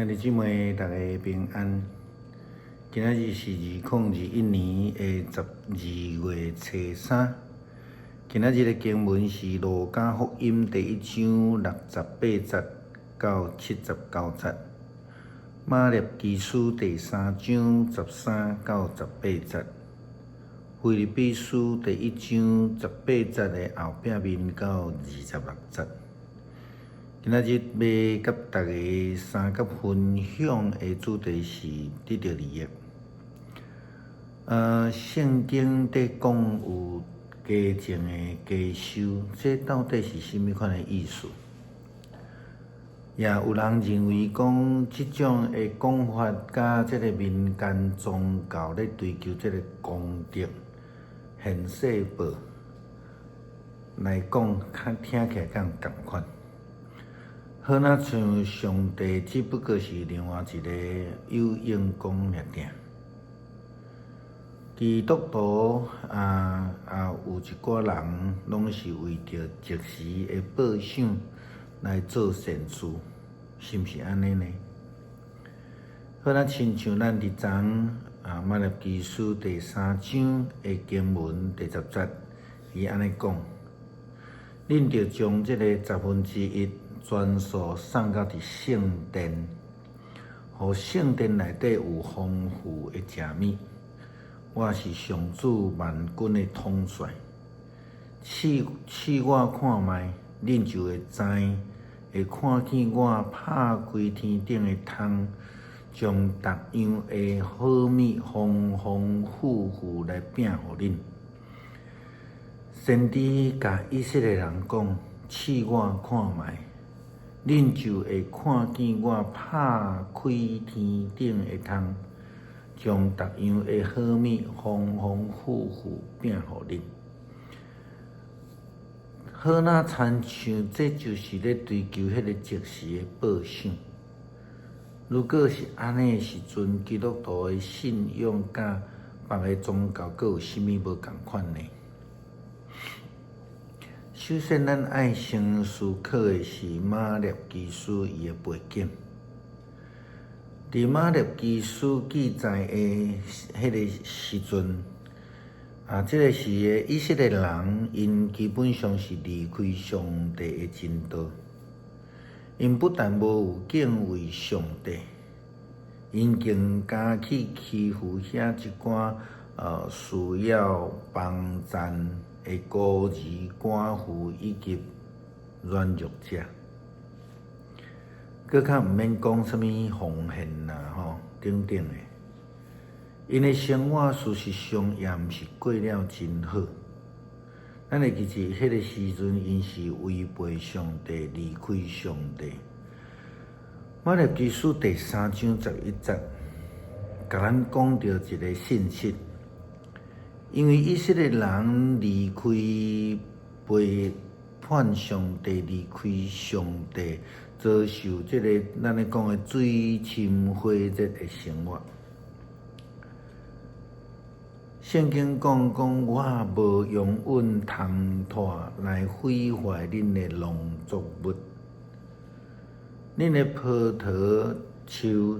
兄弟姊妹，大家平安。今仔日是2021年的12月初三。今仔日的經文是《路加福音》第一章68節到79節，馬立基書第三章13到18節，腓立比書第一章十八節的後壁面到26節。今仔日欲佮大家相佮分享的主題是得著利益。聖經佇講有加種的加收，這到底是啥物款的意思？也有人認為講，這種的講法佮這个民間宗教咧追求這个功德、現世報來講，較聽起來敢有仝款。好若像上帝只不過是另外一个有應公爾爾。基督徒啊啊，有一寡人攏是為著即時的報賞來做善事，是毋是按呢呢？好若親像咱佇昨啊馬立基書第三章的經文第十節，伊按呢講：恁著將這个十分之一全數送到佇聖殿，予聖殿內底有豐富的食物。我是上主萬軍的統帥，試試我看覓，恁就會知，會看見我拍開天頂的窗，將逐樣的好物豐豐富富來餅予恁。先知共以色列人講：試我看覓，恁就會看見我拍開天頂的窗，將逐樣的好物豐豐富富餅予恁。好若親像這就是咧追求彼个即時的報賞。如果是按呢的時陣，基督徒的信仰佮別个宗教閣有啥物無仝款呢？首先，咱愛先思考的是馬立基書伊的背景。佇馬立基書記載的彼个時陣，啊，這个時的以色列人，𪜶基本上是離開上帝的真道。𪜶不但無有敬畏上帝，𪜶更加去欺負遐一寡需要幫贊的孤兒寡婦以及軟弱者。閣較毋免講啥物奉獻啦，吼等等的，𪜶的生活事實上也毋是過了真好。咱會記住，彼个時陣𪜶是違背上帝，離開上帝。馬立基書第三章11節，共咱講著一个信息，因為以色列人離開背叛上帝，離開上帝，遭受這个咱咧講的水深火熱的生活。聖經講講，我無容允蟲豸來毀壞恁的農作物，恁的葡萄樹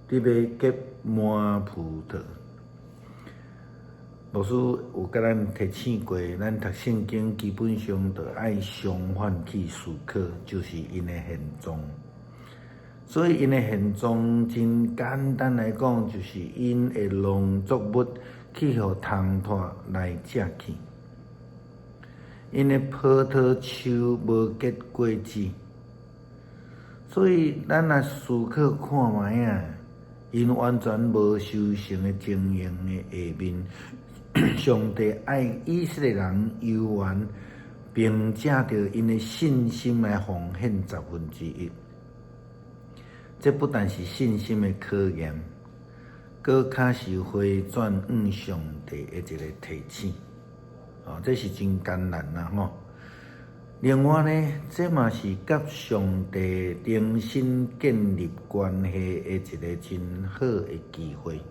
得欲結滿葡萄。牧師有共咱提醒過，咱讀聖經基本上著愛相反去思考，就是𪜶的現狀。所以𪜶的現狀真簡單來講，就是𪜶的農作物去予蟲豸來食去，𪜶的葡萄樹無結果子。所以咱若思考看覓啊，𪜶完全無收成的情形的下面，上帝愛以色列人猶原憑藉著𪜶的信心來奉獻十分之一。這不但是信心的考驗，閣較是回轉向上帝的一個提醒。哦，這是真艱難啦吼。另外呢，這嘛是佮上帝重新建立關係的一個真好的機會。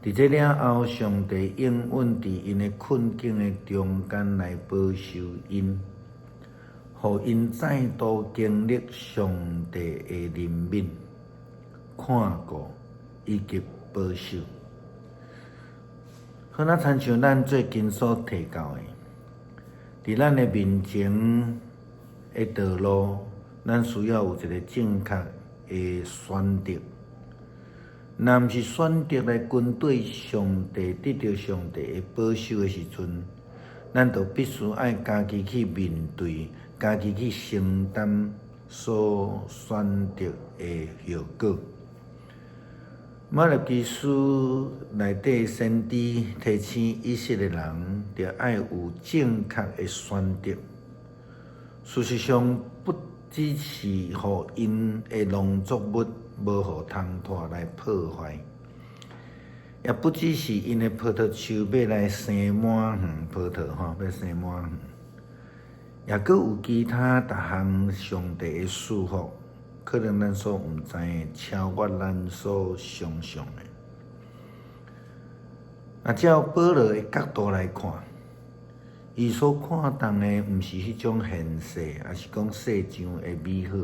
佇這了後，上帝應允佇𪜶的困境的中間來保守𪜶，予𪜶再度經歷上帝的憐憫、看顧以及保守。好若親像咱最近所提到的，佇咱的面前的道路，咱需要有一个正確的選擇。若毋是選擇來跟隨上帝，得著上帝的保守的時陣，咱就必須愛家己去面對，家己去承擔所選擇的後果。馬拉基書內底先知提醒以色列人，著愛有正確的選擇。事實上，不只是予𪜶的農作物無予蟲豸來破壞，也不只是𪜶的葡萄樹欲來生滿園葡萄吼，欲生滿園，也閣有其他逐項上帝的祝福，可能咱所毋知的，超越咱所想像的。啊，照保羅的角度來看，伊所看重的毋是彼種現世，抑是講世上的美好，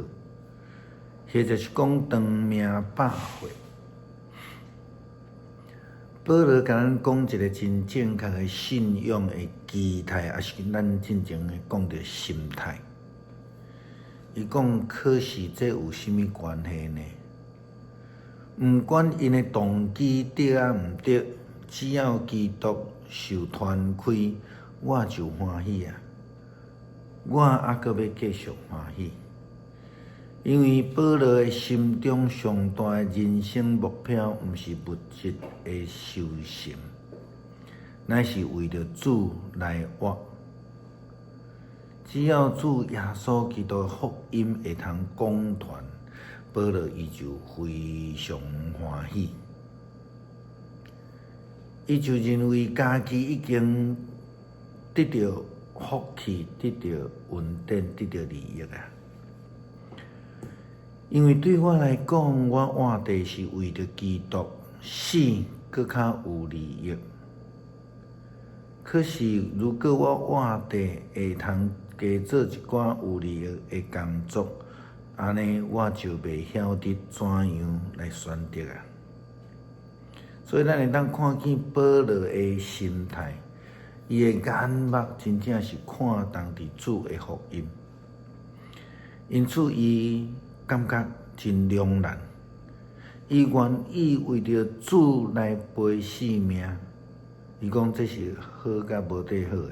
或者是講長命百歲。保羅共咱講一個真正確的信仰的期待，抑是咱進前講著心態。伊講，可是這有啥物關係呢？毋管𪜶的動機對抑毋對，只要基督受傳開，我就歡喜啊！我猶閣欲繼續歡喜，因為保羅的心中上大的人生目標，毋是物質的修成，乃是為著主來活。只要主耶穌基督福音會通廣傳，保羅伊就非常歡喜。伊就認為家己已經得著福氣，得著恩典，得著利益啊！因為對我來講，我活著是為著基督死，閣較有利益。可是，如果我活著會通加做一寡有利益的工作，按呢我就袂曉得怎樣來選擇啊！所以，咱會當看見保羅的心態，伊的眼目真正是看重佇主的福音，因此伊感覺真兩難。伊願意為著主來賠性命，伊講這是好甲無底好的。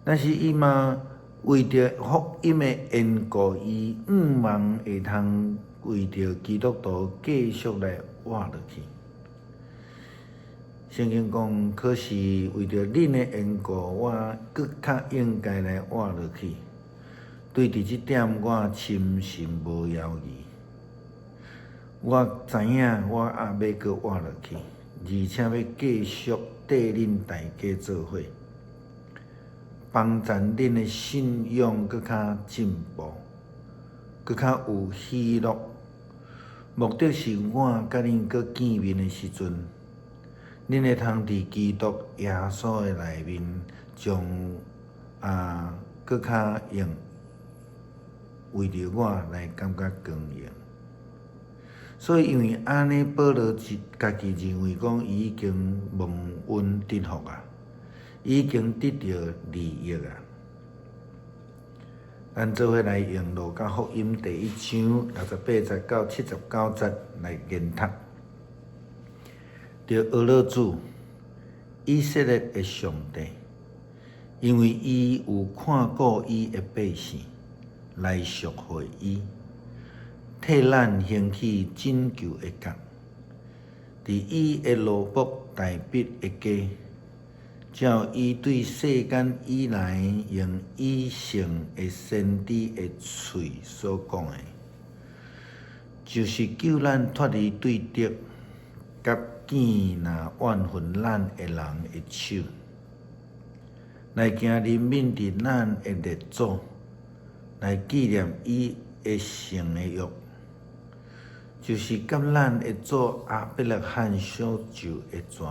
但是伊嘛為著福音的緣故，伊向望會通為著基督徒繼續來活落去。聖經講，可是為著恁的緣故，我閣較應該來活落去。對佇這點，我深信無猶豫。我知影，我猶欲閣活落去，而且欲繼續綴恁大家做伙，幫助恁的信仰閣較進步，閣較有喜樂。目的是我佮恁閣見面的時陣，恁會通佇基督耶穌的內面，將啊閣較用為著我來感覺光榮。所以因為按呢，保羅家己認為講，伊已經蒙恩得福啊，已經得著利益啊。咱做伙來用路加福音第一章68節到79節來研讀。著阿樂主以色列的上帝，因為伊有看顧伊的百姓，來贖回伊，替咱興起拯救的角，佇伊的奴僕大衛的家，照伊對世間以來用伊聖的先知的喙所講的，就是救咱脫離對敵佮見若怨恨咱的人的手，來行憐憫佇咱的列祖，來紀念伊的聖的約，就是佮咱的祖亞伯拉罕所受的誓，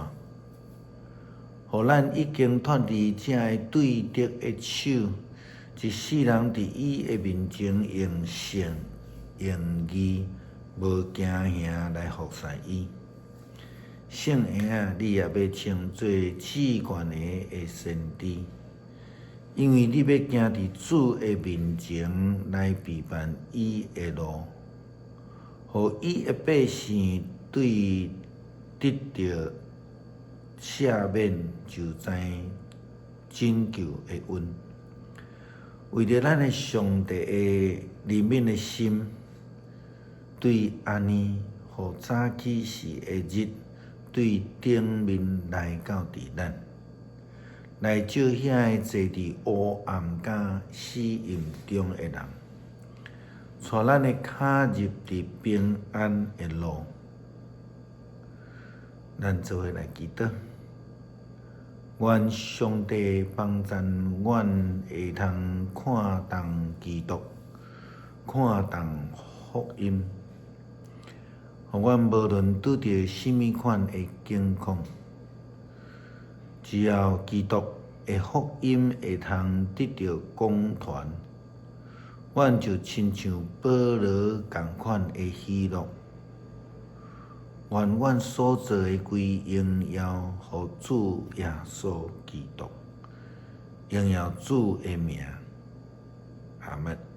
予咱已經脫離這个對敵的手，一世人佇伊的面前用信用義無驚嚇來服侍伊。聖嬰仔，你也欲稱做至懸的先知，因為你欲行佇主的面前來備辦伊的路，予伊的百姓對得著赦免受災拯救的恩。為著咱的上帝的憐憫的心，對按呢，予早起時的日對頂面來到佇咱，來照遐个坐佇烏暗佮死蔭中的人，帶咱的跤入佇平安的路。咱做伙來祈禱，願上帝幫贊阮會通看重基督，看重福音，予阮無論拄著啥物款的境況，只要基督的福音會通得著廣傳，阮就親像保羅仝款的喜樂。願阮所做的歸榮耀予主耶穌基督，榮耀主的名。阿們。